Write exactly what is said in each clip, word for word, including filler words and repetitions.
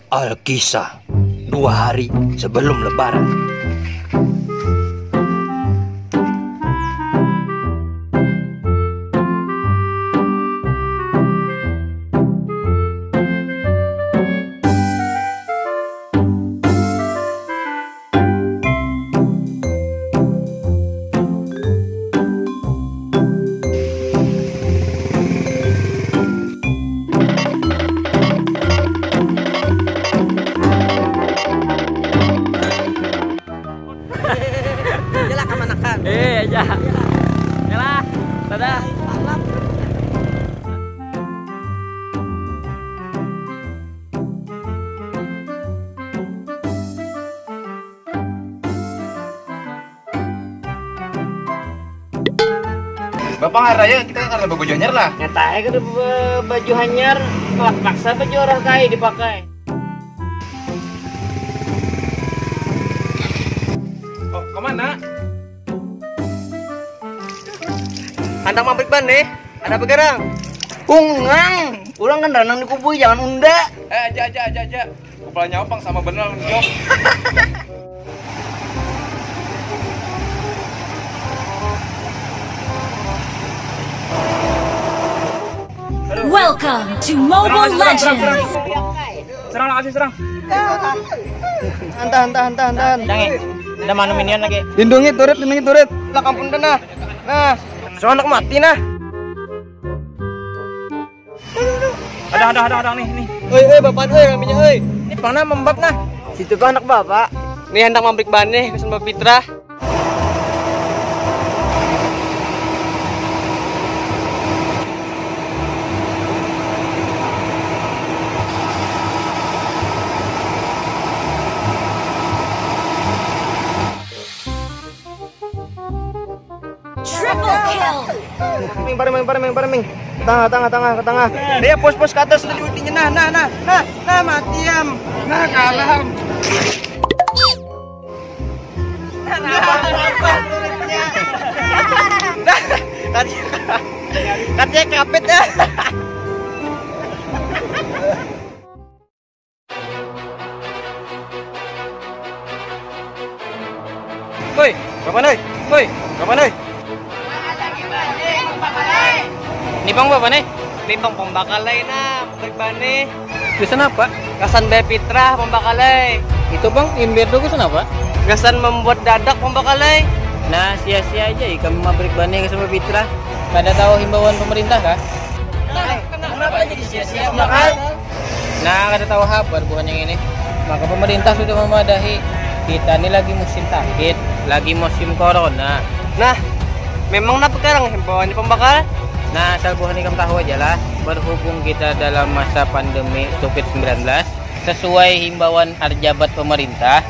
Alkisah, dua hari sebelum Lebaran. Yalah, kamanakan. Eh, aja. Yalah, dadah. Bapak ngaraya kita kada baju hanyar lah. Nyata aja kada be- baju hanyar, paksa baju orang kaya dipakai. Oh, kemana? Handak mabrik ban nih, ada begarang. Ungang, ulang kan ranang dikubui, jangan unda. Eh, aja, aja, aja, aja. Kepala nyawa pang sama bener lawan hijau. Welcome to Mobile Legends. Serang lah kasih serang. Antah, antah, antah, antah. Jangan. Ada manu minion lagi. Lindungi turit, lindungi turit. Lah kampung dah nah. Nah, so anak mati nah. Ada ada ada ada nih nih. Oi oi bapak oi ramenya oi. Ini pang nah membab nah. Situ tuh anak bapak. Nih hendak mambrik bane pesan bapak Pitra. Triple kill. Ming, parming, parming, parming. Tengah, tengah, tengah, ke tengah. Dia pos-pos ke atas tadi ultinya. Nah, nah, nah, nah, nah, mati am. Nah, kalah am. Nah, katanya, katanya kapit ya. Woi, kapan oi? Woi, kapan oi? Ini bang bapak nih? Ini bang pembakalai nah, pembakalai. Gasan apa? Gasan bayar fitrah pembakalai. Itu bang, imbir tuh gasan apa? Gasan membuat dadak pembakalai. Nah, sia-sia aja ikam mabrik bane gasan bayar fitrah. Kada tahu himbauan pemerintah kah? Nah, kenapa jadi sia-sia pembakalai? Nah, kada tahu habar buhan yang ini. Maka pemerintah sudah memadahi kita ni lagi musim sakit, lagi musim corona. Nah, memang napa karang himbauannya pembakal? Nah, asal buhan ikam tahu aja lah, berhubung kita dalam masa pandemi covid sembilan belas, sesuai himbauan arjabat pemerintah,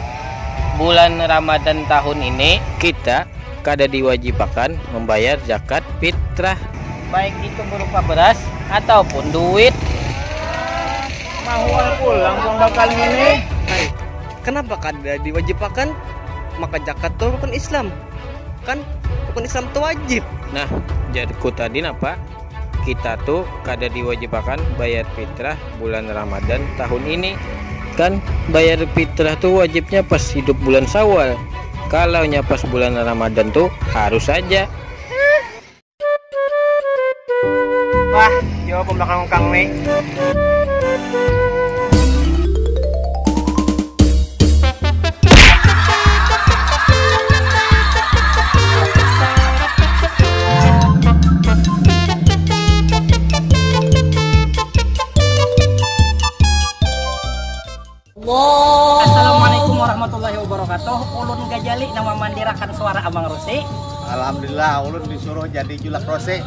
bulan Ramadan tahun ini kita kada diwajibakan membayar zakat fitrah, baik itu berupa beras ataupun duit. Mahua pulang pembakal ini. Kenapa kada diwajibakan? Maka zakat tu rukun Islam. Kan rukun Islam tu wajib. Nah, jadku tadi napa? Kita tu kada diwajibakan bayar fitrah bulan Ramadan tahun ini. Kan bayar fitrah tu wajibnya pas hidup bulan Syawal. Kalau nya pas bulan Ramadan tu harus saja. Wah, yo pembakal kang nih. Assalamualaikum warahmatullahi wabarakatuh. Ulun Gajali nama mandirakan suara Amang Rosi. Alhamdulillah, ulun disuruh jadi julak Rosi.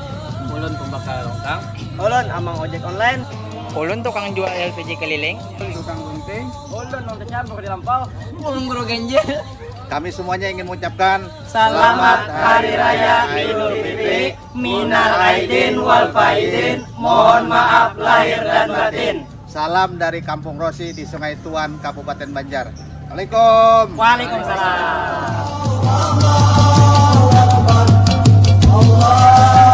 Ulun pembakal longkang. Ulun Amang ojek online. Ulun tukang jual L P G keliling. Ulun tukang gunting. Ulun nonton campur di lampau. Ulun guru ganjil. Kami semuanya ingin mengucapkan Selamat Hari Raya Idul Fitri, minal aidin wal faizin, mohon maaf lahir dan batin. Salam dari Kampung Rosi di Sungai Tuan, Kabupaten Banjar. Assalamualaikum. Waalaikumsalam.